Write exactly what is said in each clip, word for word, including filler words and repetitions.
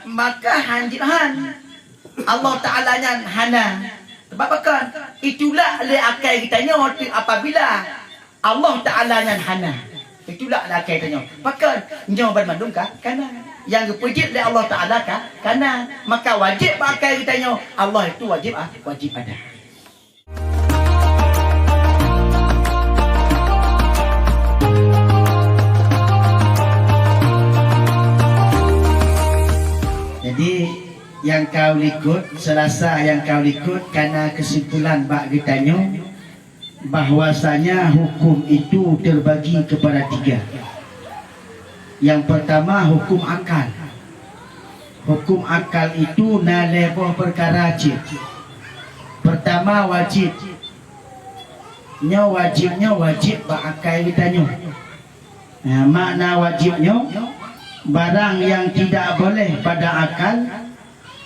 Maka hanjeuet han. Allah Ta'ala nyan hana. Sebab pakon? Itulak lé akai geutanyoe teuk apabila Allah Ta'ala nyan hana. Itulak lé akai geutanyoe. Pakon? Nyoe banmandum ka, kana. Nyang geupeujeuet lé Allah Ta'ala ka, kana. Maka wajéb bak akai geutanyoe, Allah itu wajéb, ah, wajéb ada. Jadi, nyang ka likot, Selasa nyang ka likot, kana keusimpulan bak geutanyoe, bahwasanya hukum itu terbagi kepada tiga. Yang pertama, hukum akal. Hukum akal itu na lhée boh peukara cit. Pertama, wajéb. Nyoe wajéb, nyoe wajéb bak akai geutanyoe. Nah, makna wajéb nyoe, barang yang tidak boleh pada akal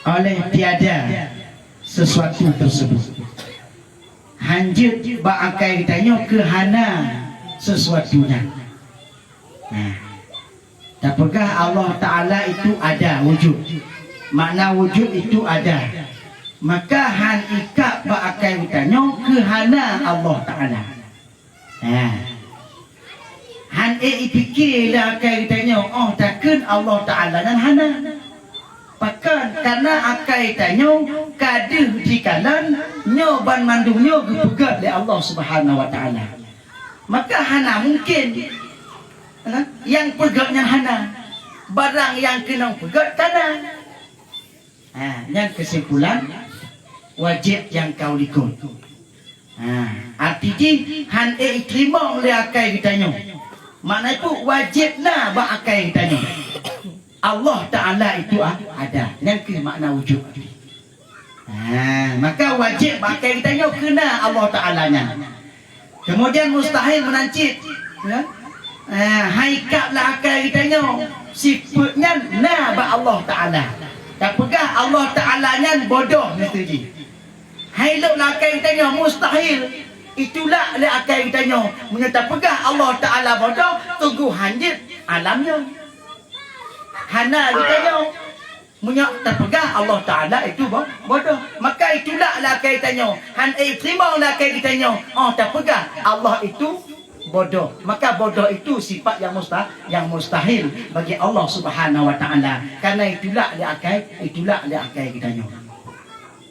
oleh tiada sesuatu tersebut. Hanjeuet bak akai geutanyoe keu hana sesuatu nyan. Nah, tapeugah Allah Ta'ala itu ada, wujud. Makna wujud itu ada. Maka han ikab bak akai geutanyoe keu hana Allah Ta'ala. Nah. Han ék ipike lé akai geutanyoe, oh, takheun Allah Ta'ala nyan hana. Pakon? Karena akai tanyoe ka deuh jikalon nyoe banmandum nyoe geupeugét lé Allah Subhanahu wa Ta'ala. Maka hana mungken, ha, nyang peugét nyan hana. Barang nyang keunong peugét kana. Ha, nyan keusimpulan wajéb nyang ka u likot. Ha, arti jih han ék jiteurimong lé akai geutanyoe. Makna itu wajéb na bak akai geutanyoe. Allah Ta'ala itu a-, ada. Nyan keuh makna wujud. Ha, maka wajéb bak akai geutanyoe keu na Allah Ta'ala nyan. Kemudian mustahil meunan cit. Ya? Ha, han ikab lé akai geutanyoe. Sifeuet nyan na bak Allah Ta'ala. Tapeugah Allah Ta'ala nyan bodoh miseue jih. Hai lôn lakée geutanyoe mustahil itulak lé akai geutanyoe. Meunyoe tapeugah Allah Ta'ala bodoh, teungku hanjeuet alam nyoe. Hana geutanyoe. Meunyoe tapeugah Allah Ta'ala itu bo-, bodoh, maka itulak lé akai geutanyoe. Han ék teurimong lé akai geutanyoe. Oh, tapeugah Allah itu bodoh. Maka bodoh itu sifat yang musta-, yang mustahil bagi Allah Subhanahu wa Ta'ala. Karena itulak lé akai, itulak lé akai geutanyoe.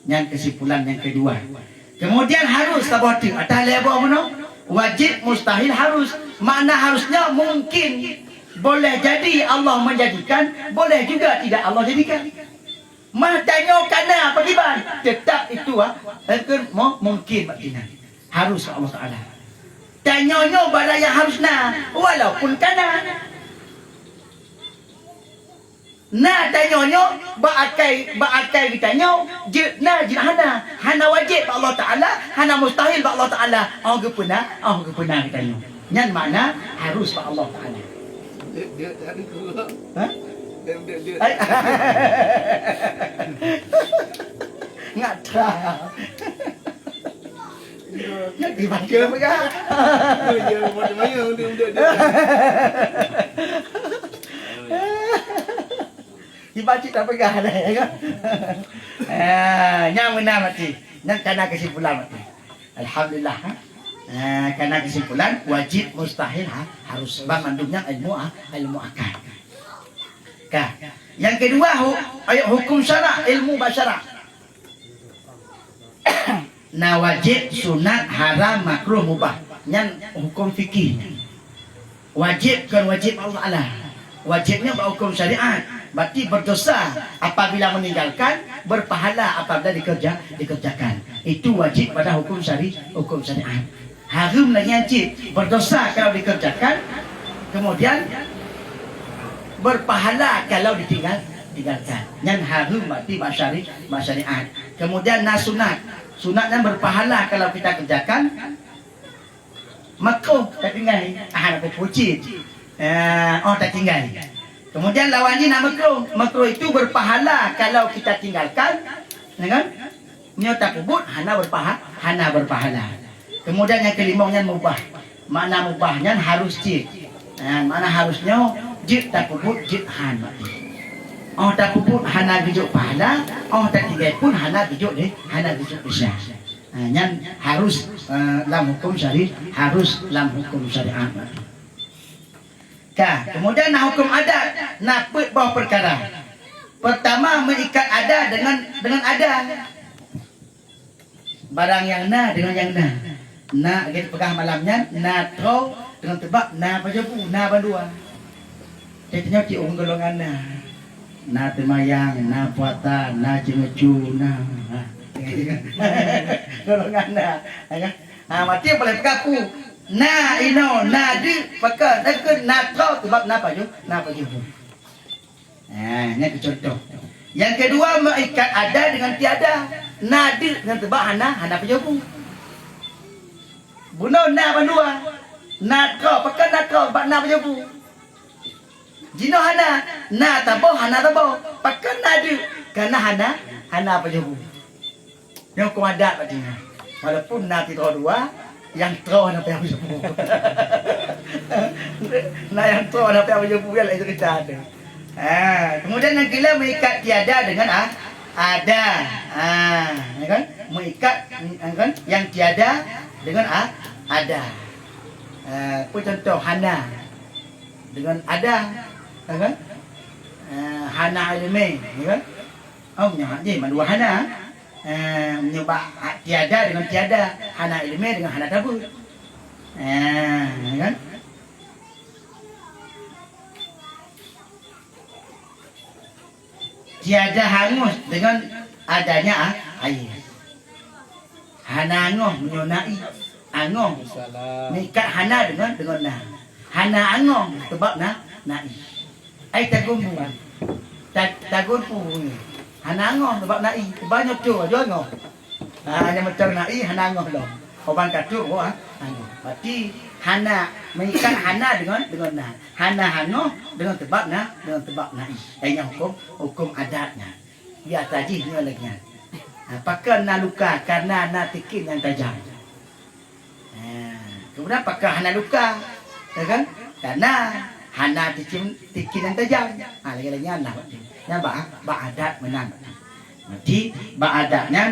Nyan kesimpulan nyang kedua. Kemudian harus saboh teuk, atah lhée boh bunoe. Wajib, mustahil, harus. Makna harusnya mungkin. Boleh jadi Allah menjadikan, boleh juga tidak Allah jadikan. Mah tanyoe kana apa kiban? Tetap itu, ah, eh, ke, mu-, mungkin bak tina. Harus Allah Ta'ala. Tanyoe nyoe barang nyang harus na, walaupun kana. Na tanyoe nyoe bak akai, bak akai geutanyoe, jeuet na, jeuet hana. Hana wajéb bak Allah Ta'ala, hana mustahil bak Allah Ta'ala. Oh geupeuna, oh geupeuna geutanyoe. Nyan makna harus bak Allah Ta'ala. Jeuet, jeuet, harus. Ha? Jeuet, jeuet, jeuet. Ai. Ngatra. Dibaca peugah. Ya, ya, macam mana untuk, untuk dia? Dibaca tak peugah dah, ya kan? Ah, nyang beuna mati. Nyang kana kesimpulan mati. Alhamdulillah, ha? Ah, kana kesimpulan wajib, mustahil, ha? Harus. Sebab mandum nyan ilmu, ha? Ilmu akal. Ka. Yang kedua, hu-, ayat hukum syarak, ilmu bak syarak. Na wajéb, sunat, haram, makruh, mubah. Nyan hukum fikih. Wajéb kon wajéb Allah Ta'ala. Wajéb nyan bak hukum syariat. Berarti berdosa apabila meninggalkan, berpahala apabila dikerja-, dikerjakan. Itu wajéb pada hukum syari-, hukum syariat. Hareuem lagée nyan cit, berdosa kalau dikerjakan, kemudian berpahala kalau ditinggal, tinggalkan. Nyan hareuem berarti bak syari-, bak syariat. Kemudian na sunat. Sunat nyan berpahala kalau kita kerjakan, makruh tatinggai. Ah, nak puji. Eh, oh, tatinggai. Kemudian lawan jih na makruh. Makruh itu berpahala kalau kita tinggalkan, ya kan? Nyoe tapeubuet hana berpaha-, hana berpahala. Kemudian nyang keulimong nyan mubah. Makna mubah nyan harus cit. Ha, makna harus nyoe jeuet tapeubuet, jeuet han mati. Oh tapeubuet hana geujok pahala, oh tatinggai pun hana geujok deh, hana geujok desya. Ha, nyan harus, eh, lam hukum syari-, harus lam hukum syariat. Ka, kemudian na hukum adat, na peuet boh peukara. Pertama, meuikat ada dengan, dengan ada. Barang nyang na dengan nyang na. Na, lagèe peugah malam nyan, na troe dengan teubab na pajoh bu, na bandua. Tanyoe tiep ureueng golongan na. Na teumayang, na puasa, na ceumeucue, na. Ha. Golongan na. Ha, maté boleh peugah ku. Na inoe, na deuk, pakon, na keu, na troe, teubab na pajoh, na pajoh bu. Ha, nyan keu contoh. Nyang keudua, meuikat ada dengan tiada. Na deuk ngon teubab hana, hana pajoh bu. Bunoe na bandua. Na troe, pakon na troe, bak na pajoh bu. Jinoe hana, na saboh, hana saboh. Pakon na deuk, kana hana, hana pajoh bu. Nyoe huköm adat berarti nyan. Walaupun na sidroe dua, nyang troe hana payah pajoh bu. Na nyang troe hana payah pajoh bu, nyan laén cerita tu. Ha, kemudian nyang keulhèe meuikat tiada dengan a-, ada. Ha, ya kan? Meuikat, ya kan? Yang tiada dengan a-, ada. Ha, apa contoh hana dengan ada, ya kan? Ha, hana ileumèe, ya kan? Oh, nyan jih mandua hana. Eh, meunyoe bak tiada dengan tiada, hana ileumèe dengan hana tabeuet. Eh, kan? Tiada hangus dengan adanya a-, air. Hana angoh meunyoe na ié. Angoh. Salam. Meuikat hana dengan, dengan na. Hana angoh teubab na, na ié. Ai taguen bu. Ta-, taguen bu nyoe. Hana angoh teubab na ié. Teubab nyoe tu, ajoh angoh. Ha, nyang meucang na ié hana angoh lom. Oban ka trok, ha, angoh. Berarti hana meuikat hana dengan, dengan na. Hana angoh dengan teubab na, dengan teubab na ié. Ai nyan huköm, huköm adat nyan. Biasa jih nyoe lagèe nyan. Ha, pakon na luka, karena na tikin nyang tajam. Ha, kemudian pakon hana luka, ya kan? Karena hana tikin, tikin nyang tajam. Ha, lagèe-lagèe nyan lah. Nyan bak, bak adat meunan. Jadi, bak adat nyan,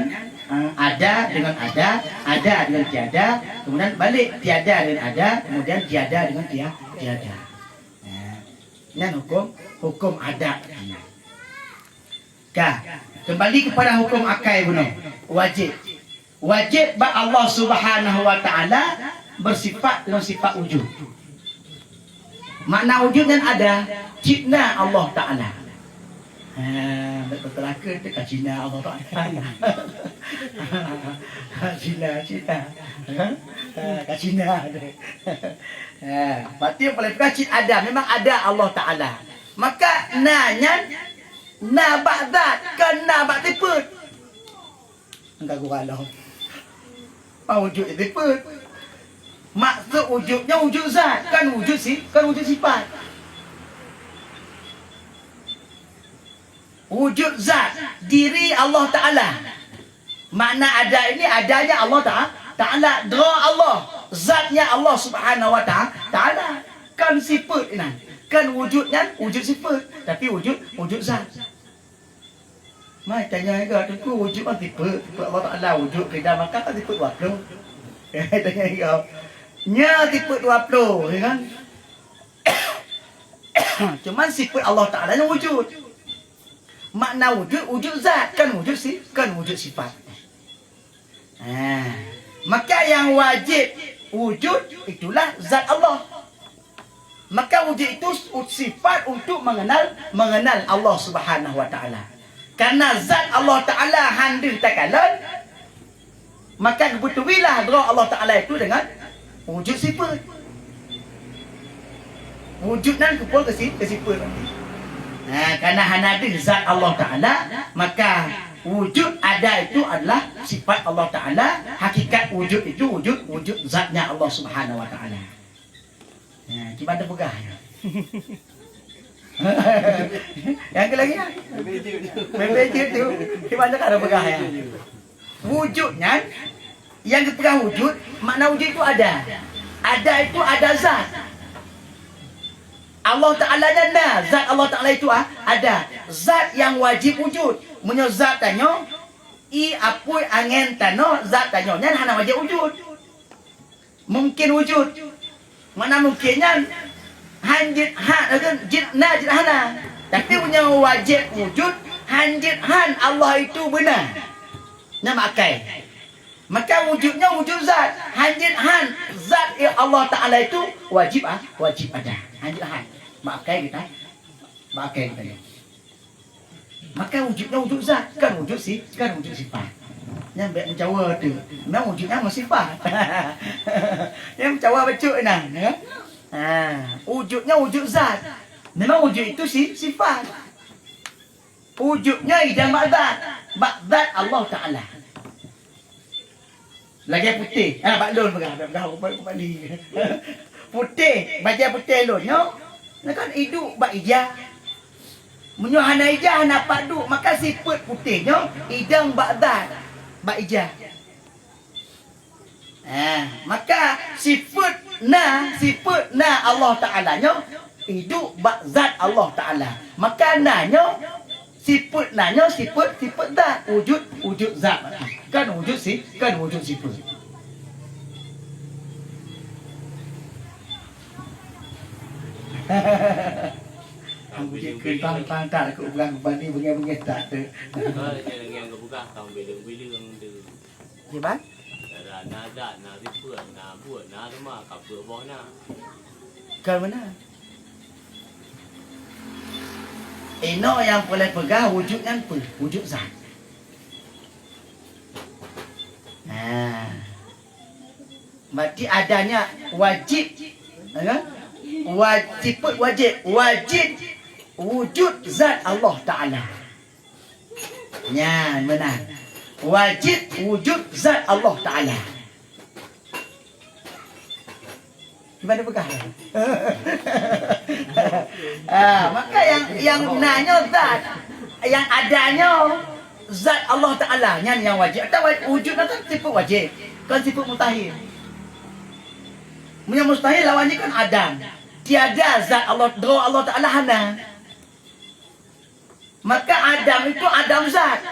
eh, ada dengan ada, ada dengan tiada, kemudian balik tiada dengan ada, kemudian tiada dengan tia-, tiada. Ha, nyan huköm, huköm adat. Ka, kembali kepada huköm akai bunoe. Wajéb. Wajéb bak Allah Subhanahu wa Taala beusifat deungon sifat wujud. Makna wujud nyan ada, cit na Allah Taala. Ha, beutôi lakèe teuh ka cit na Allah Taala. Cit na, cit na. Ha, ka cit na. Ha, berarti paléng peugah cit ada, memang ada Allah Taala. Maka na nyan na bak zat, kon na bak sifeut. Ka geuba lom. Wujud sifeut. Maksud wujud nyan wujud zat, kon wujud si-, kon wujud sifat. Wujud zat, diri Allah Taala. Makna ada ini adanya Allah Ta-, Taala, droe Allah, zatnya Allah Subhanahu wa Ta-, Taala. Kon sifeut inan, kon wujud nyan wujud sifeut, tapi wujud, wujud zat. Mai tanya juga, Teungku, wujud kan sifeut, sifeut Allah Taala wujud, keuda makan kan sifeut dua puluh. Tanya juga. Nya sifeut dua puluh, ya kan? Cuman sifeut Allah Taala nyan wujud. Makna wujud, wujud zat, kan wujud si-, kan wujud sifat. Ha. Maka yang wajib wujud itulah zat Allah. Maka wujud itu sifat untuk mengenal, mengenal Allah Subhanahu wa Taala. Karena zat Allah Taala han deuh takalon, maka geubeutuilah droe Allah Taala itu dengan wujud sifat. Wujud nyan keupeue keu si-, keu sifat. Ha, karena hana deuh zat Allah Taala, maka wujud ada itu adalah sifat Allah Taala, hakikat wujud itu wujud, wujud zatnya Allah Subhanahu wa Taala. Ha, kiban teupeugah nyan. Nyang keu lagèe nyan. Bebek jeuet tu. Kiban teuka teupeugah nyan. Wujud nyan, nyang geupeugah wujud, makna wujud itu ada. Ada itu ada zat. Allah Ta'ala nyan na, zat Allah Ta'ala itu, ah, ada. Zat nyang wajib wujud. Meunyoe zat tanyoe, ie, apui, angén, tanoh, zat tanyoe nyan hana wajib wujud. Mungkin wujud. Makna mungkin nyan, han jeuet han, jeuet na, jeuet hana. Tapi meunyoe wajib wujud, han jeuet han Allah itu beuna. Nyan bak akai. Maka wujud nyoe wujud zat. Han jeuet han zat Allah Ta'ala itu wajib, ah, wajib ada. Han jeuet han. Bak akai kita. Bak akai kita nyoe. Maka wujud nyoe wujud zat, kan wujud si, kan wujud sifat. Nyan bèk meucawa tu. Nyan wujud nyan sifat. Nyan meucawa bacut nyan, ya. Ha, wujud nyoe wujud zat. Memang wujud itu si, sifat. Wujud nyoe idang bak zat, bak zat Allah Ta'ala. Lagèe putéh, ha, bak lôn peugah, bak lôn, bak lôn. Putéh, bajèe putéh lôn nyoe, nyoe kan iduek bak ija. Meunyoe hana ija, hana pat duek, maka sifeuet putéh nyoe idang bak zat, bak ija. Ha, maka sifeuet na, sifeuet na Allah Ta'ala nyoe iduek bak zat Allah Ta'ala. Maka na nyoe sifeuet na nyoe sifeuet, sifeuet zat, wujud, wujud zat. Kan wujud si, kan wujud sifeuet. Hang wujud keutang-tang tak, aku pegang bani bengeh-bengeh tak tu. Kalau dia lagi yang kebuka, kau bilang-bilang tu. Kiban? Dara na zat, na sifeuet, na buet, na teuma, ka peuet boh na. Kon meunan. Inoe nyang peureulèe peugah wujud nyan peue? Wujud zat. Nah. Berarti adanya wajib, ya kan? Wa-, sifeuet wajib, wajib wujud zat Allah Ta'ala. Nyan meunan. Wajib wujud zat Allah Ta'ala. Gimana peugah? Ah, maka yang, yang na nyoe zat, yang ada nyoe zat Allah Ta'ala, nyan yang wajib. Atau wa-, wujud nyan kan sifeuet wajib, kon sifeuet mustahil. Meunyoe mustahil lawan jih kan adam. Tiada zat Allah, droe Allah Ta'ala hana. Maka adam itu adam zat.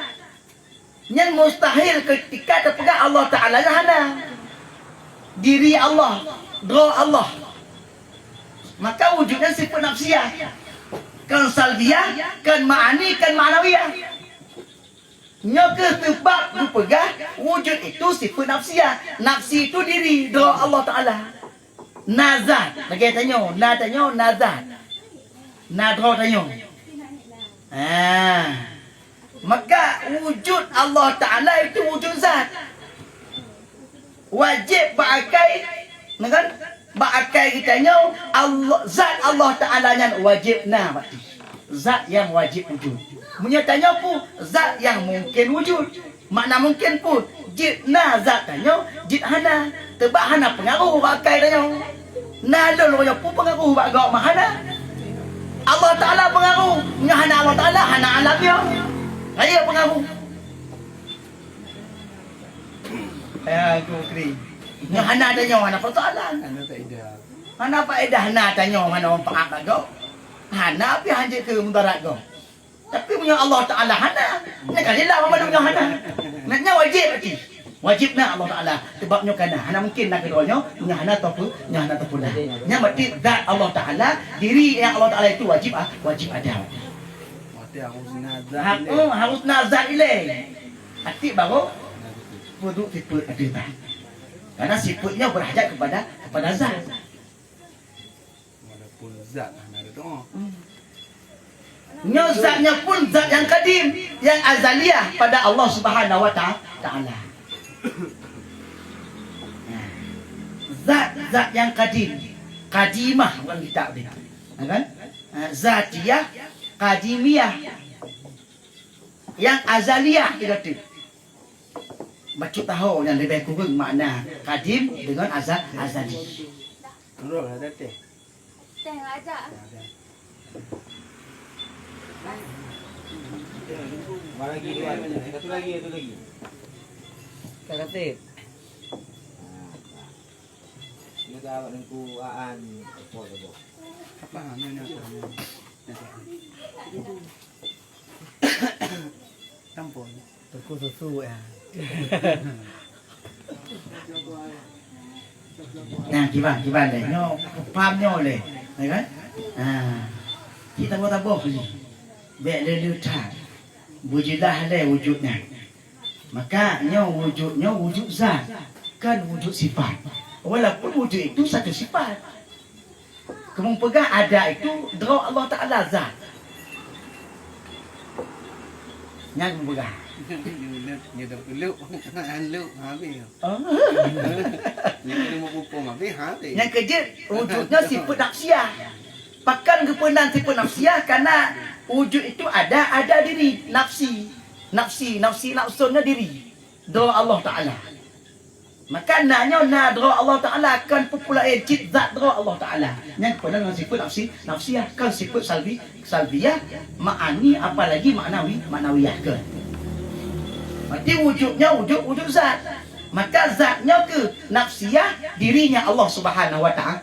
Nyan mustahil ketika teupeugah Allah Ta'ala nyan hana. Diri Allah, droe Allah. Maka wujud nyan sifeuet nafsiyah. Kon salbiyah, kon ma'ani, kon ma'nawiyah. Nyoe keuh seubab geupeugah wujud itu sifeuet nafsiyah. Nafsi itu diri, droe Allah Ta'ala. Na zat, lagèe tanyoe, na tanyoe, na zat. Na droe tanyoe. Ha. Maka wujud Allah Ta'ala itu wujud zat. Wajib bak akai, na kan? Bak akai geutanyoe, Allah, zat Allah Ta'ala nyan wajib na, berarti. Zat nyang wajib wujud. Meunyoe tanyoe peue? Zat nyang mungken wujud. Makna mungken peue? Jeuet na zat tanyoe, jeuet hana. Teubak hana peungaroh bak akai tanyoe. Na lôn uroe nyoe peue peungaroh bak gob meuh? Hana. Allah Ta'ala peungaroh. Nyoe hana Allah Ta'ala, hana alam nyoe. Rayeuk peungaroh. Ya, aku kri. Nyoe hana tanyoe, hana persoalan. Hana faedah. Hana faedah na tanyoe, hana manfaat bak gob. Hana pih hanjeuet keu mudarat gob. Tapi meunyoe Allah Ta'ala hana, nyan ka jeulaih banmandum nyoe hana. Nyan, nyan wajéb berarti. Wajéb na Allah Ta'ala. Sebab nyoe ka na. Hana mungkin na keudroe nyoe, nyoe hana teupeue, nyoe hana teupeue na. Nyan berarti zat Allah Ta'ala, diri nyang Allah Ta'ala itu wajib, ah, wajib ada. Berarti harus na zat Ha, ilée. Oh, harus na zat ilée. Atik baru peuduek sifeuet ada zat. Karena sifeuet nyoe berhajat kepada, kepada zat. Walaupun zat hana ada doa. Nyoe zat nyoe pun zat nyang kadim, nyang azaliyah pada Allah Subhanahu wa ta-, Ta'ala. Zat-zat nyang kadim, kadimah bukan kitab dia. Ya kan? Ha, zatiyah, kadimiyah. Nyang azaliyah dia kata. Bacut tahu nyang lebih kurang makna kadim dengan aza-, azali. Nurul, ada teh? Teh, ajak. Ada. Mana lagi? Satu lagi, satu lagi. Kak Kasib. Nah, Awak Teungku Aan, apa tu, Bu? Apa? Nyonya apa? Tampon. Teungku susu, ya. Nah, kiban, kiban lé. Nyoe paham nyoe lé. Ya kan? Ha. Kita buat apa ni? Bèk lé-lé that. Beujeulaih lé wujud nyan. Maka nyoe wujud nyoe wujud zat, kon wujud sifat. Walaupun wujud itu satu sifat. Kamoe peugah ada itu droe Allah Taala zat. Nyan kamoe peugah. Nyoe dah peluk, peluk, habis. Oh. Nyoe dah meupupu, habis, habis. Nyang keujeuet wujud nyoe sifat nafsiah. Pakon geupeunan sifat nafsiah? Karena wujud itu ada, ada diri, nafsi. Nafsi, nafsi, nafsun nyoe diri. Droe Allah Taala. Maka na nyoe na droe Allah Taala, kon peue-peue laén, cit zat droe Allah Taala. Nyan peue ngon sifat nafsi, nafsiah, kon sifat salbi, salbiah, ma'ani, apalagi maknawi, maknawiyah, kon. Berarti wujud nyoe wujud, wujud zat. Maka zat nyoe keuh nafsiah, dirinya Allah Subhanahu wa Taala.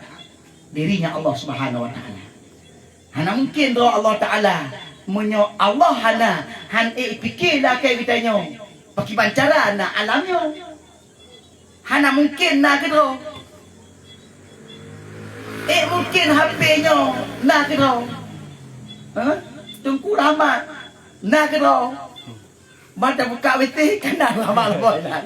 Dirinya Allah Subhanahu wa Taala. Hana mungkin droe Allah Taala. Meunyoe Allah hana, han ék pike lakée geutanyoe, pakiban cara na alam nyoe? Hana mungkin na keudroe. Ék mungkin H P nyoe na keudroe? Hah? Teungku Rahmat na keudroe? Ban tabuka W T, kan na lama-lama inan.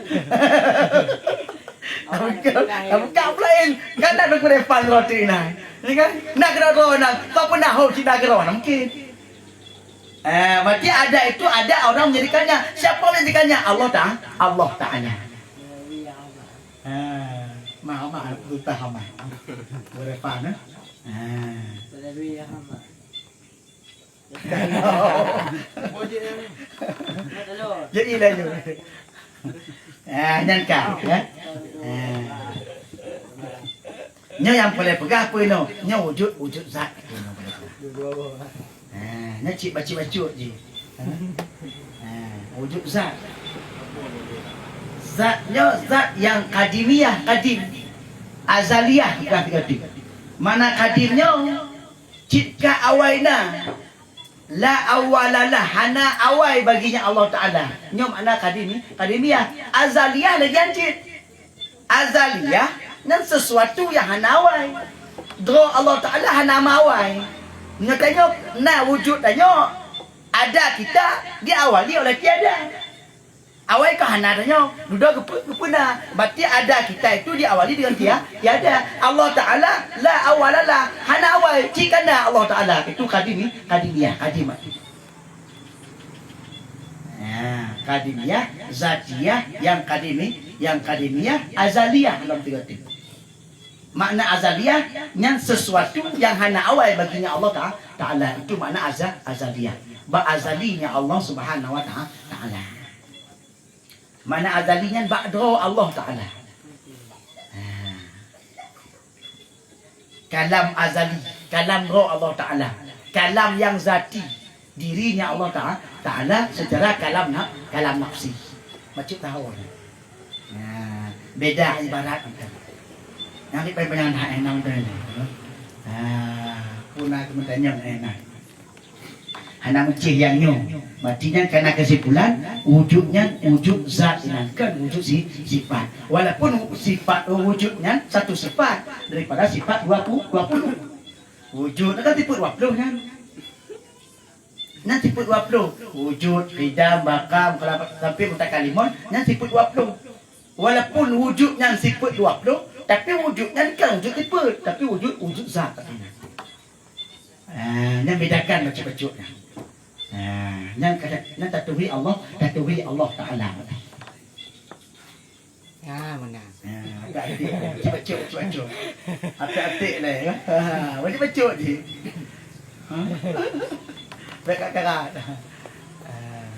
Tabuka, tabuka pula in, kan na Teungku Repan roti inan. Ya kan? Na keudroe-droe inan, tak pernah ho cit na keudroe, na mungkin. Eh, berarti ada itu, ada orang menjadikannya. Siapa menjadikannya? Allah Taala. Allah Taala. Ah, mah, mah, utah mah. Teungku Repan, eh? Ah. Jadi laju. Ah, nyan ka, ya. Ah. Nyoe nyang boleh peugah peue nyoe? Nyoe wujud, wujud zat. Ah, nyoe cit bacut-bacut jih. Ah, wujud zat. Zat nyoe zat nyang kadimiyah, kadim. Azaliyah, bukan kadim. Makna kadim nyoe cit ka awai na. La awwala lah, hana awai baginya Allah Taala. Nyoe makna kadimi, kadimiyah. Azaliyah lagèe nyan cit. Azaliyah nyan sesuatu nyang hana awai. Droe Allah Taala hana meuawai. Nyoe tanyoe na wujud tanyoe, ada kita diawali oleh tiada. Awai ka hana tanyoe, dudoe geupeu-, geupeuna. Berarti ada kita itu diawali dengan tia-, tiada. Allah Taala la awwala lah, hana awai, cit ka na Allah Taala. Itu kadimi, kadimiyah, kadimah. Nah, kadimiyah, zatiyah, nyang kadimi, nyang kadimiyah, azaliyah dalam tiga tip. Makna azaliyah nyan sesuatu yang hana awai baginya Allah Ta-, Taala. Itu makna aza-, azaliyah. Bak azalinya Allah Subhanahu wa Ta-, Taala. Makna azali nyan bak droe Allah Taala. Ha. Kalam azali, kalam droe Allah Taala. Kalam yang zati, dirinya Allah Ta-, Taala secara kalam na-, kalam nafsi. Bacut tahun. Nah, beda ibarat kita. Yang di penyang enam tu ni. Ha, puna kemudian enam. Hana meucéh nyang nyoe. Berarti nyan kana kesimpulan, wujud nyan wujud zat inan, kon wujud si-, sifat. Walaupun sifat, wujud nyan satu sifat daripada sifat dua puluh, dua puluh. Wujud kan sifat dua puluh nyan. Nyan sifat dua puluh. Wujud, qidam, baqa, mukhalafah, sampai mutakalimun, nyan sifat dua puluh. Walaupun wujud nyan sifat dua puluh, tapi wujud nyan kon wujud sifat, tapi wujud, wujud zat. Ah, nyan bedakan bacut-bacut nyan. Ah, nyan kada, nyan tatuhi Allah, tatuhi Allah Taala. Ah, meunan. Ah, atik-atik, bacut-bacut, bacut-bacut. Atik-atik lé, ya. Ah, bacut-bacut je. Ha? Bèk kat karat. Ah.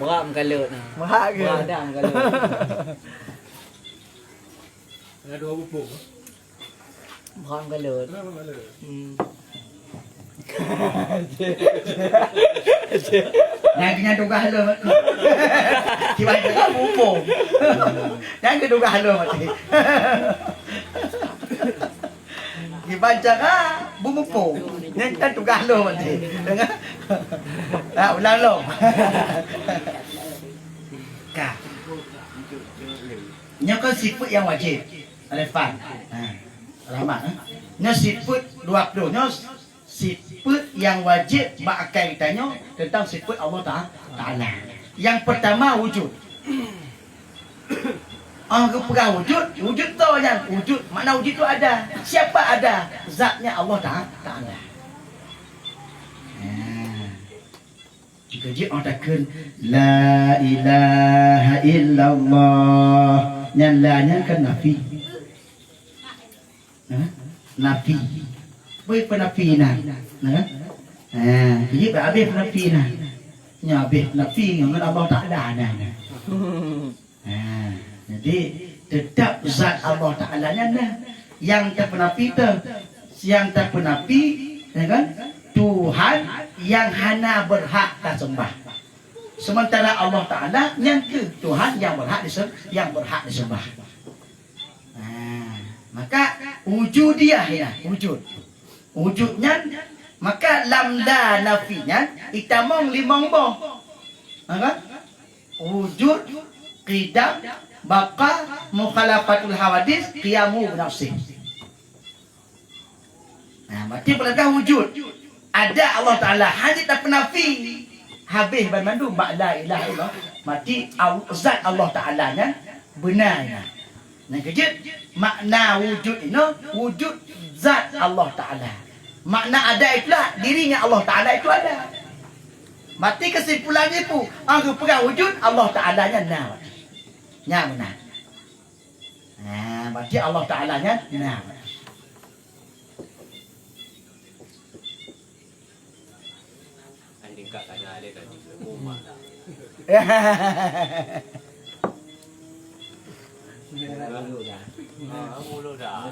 Berat meukalot nah. Berat ke? Berat dah meukalot. Ada dua buku. Bang Galut. Kenapa Bang Galut? Hmm. Nyang keuh nyan tugaih lôn. Tiba-tiba muphom. Nyang keuh tugaih lôn mati. Ban cara beumuphom. Nyan kan tugaih lôn berarti. Dengar? Ha, ulang lom. Ka. Nyoe kan sifeuet nyang wajéb. Alefan. Ha. Rahmat, eh. Nyoe sifeuet dua ploh. Nyoe sifeuet nyang wajéb bak akai geutanyoe teuntang sifeuet Allah Ta-, Taala. Nyang peurtama, wujud. Ah, geupeugah wujud, wujud toh nyan. Wujud, makna wujud tu ada. Siapa ada? Zatnya Allah Ta-, Taala. Nah. Jika jih orang takheun, "La ilaha illallah." Nyan la nyan kan nafi. Ha? Nafi. Beu penafi na. Ha? Ha, jadi habéh penafi na. Nya habéh penafi ngon Allah Taala na. Ha, jadi tetap zat Allah Taala nyan na. Nyang tapeunafi teuh, nyang tapeunafi, ya kan? Tuhan nyang hana berhak taseumbah. Sementara Allah Taala nyan keuh Tuhan nyang berhak dise-, nyang berhak disembah. Nah, maka wujudiyah ya, wujud. Wujud nyan, maka lam la nafi nyan itamong limong boh. Ha kan? Wujud, qidam, baqa, mukhalafatul hawadis, qiyamu binafsih. Nah, berarti peugah wujud. Ada Allah Taala, hana tapeunafi. Habéh banmandum bak la ilaha illallah. Berarti al-, zat Allah Taala nyan beuna nyan. Nyang keujeuet, makna wujud inoe, wujud zat Allah Taala. Makna ada itulah dirinya Allah Taala itu ada. Berarti kesimpulannya pu, ah, geupeugah wujud Allah Taala nyan na. Nyan beuna. Nah, berarti Allah Taala nyan na.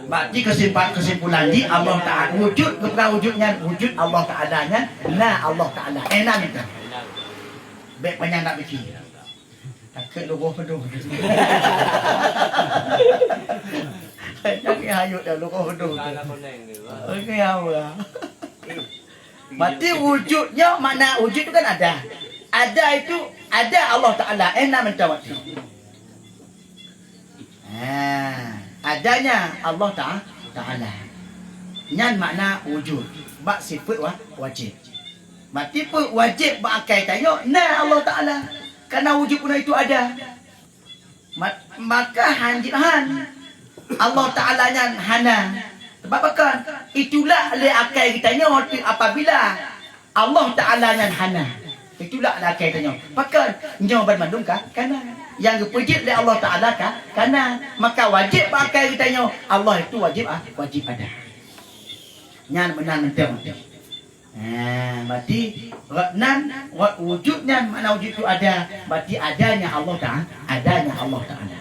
Berarti kesimpa-, kesimpulan jih Allah Taala wujud, bukan wujud nyan, wujud Allah Taala nyan, na Allah Taala. Eh, na mita. Bèk panyang nak pikir. Takut lu roh penuh. Jangan hayut dah lu roh penuh. Okey, apa? Berarti wujudnya, makna wujud tu kan ada. Ada itu, ada Allah Taala. Eh, na mita mati. Ha, adanya Allah Ta-, Taala. Nyan makna wujud. Bak sifat wa-, wajib. Berarti peue wajib bak akai tanyoe na Allah Taala. Karena wujud pun itu ada. Ma-, maka hanjeuet han Allah Taala nyan hana. Sebab pakon? Itulak lé akai geutanyoe apabila Allah Taala nyan hana. Itulak lé akai tanyoe. Pakon? Nyoe banmandum ka, kana. Nyang geupeujeuet lé Allah Taala ka, kana. Maka wajib bak akai geutanyoe, Allah itu wajib, ah, wajib ada. Nyan meunan mantong. Ha, berarti rot nan, rot wujud nyan makna wujud tu ada. Berarti adanya Allah Taala, adanya Allah Taala.